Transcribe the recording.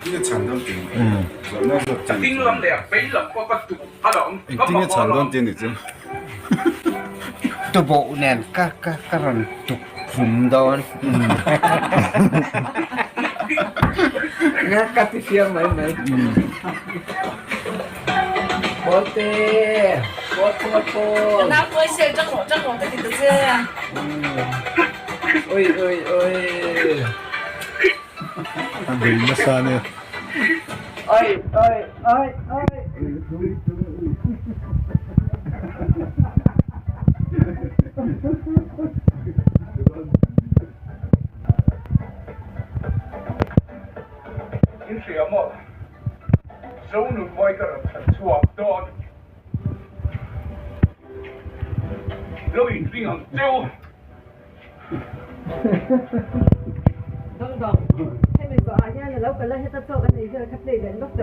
Engtin nge chhan dawn tih a nih chu. Tuboh nen ka ka ka rawn tuk khum dawn. Nga ka ti fiam mai mai. Bawlte bawl bawl bawl. Ka nau tuai sel tang rawh tang rawh ka ti ta che. Ui ui ui. A bei nasa ania. Oi oi oi oi. In hria maw? Zonun mawi ka rawn thlan chhuak dawn. Lo inring ang cheu. Dawng dawng. Hemi zawhah hian a lo kal a, heta chawk a nei vel kha play leh lawk deuh.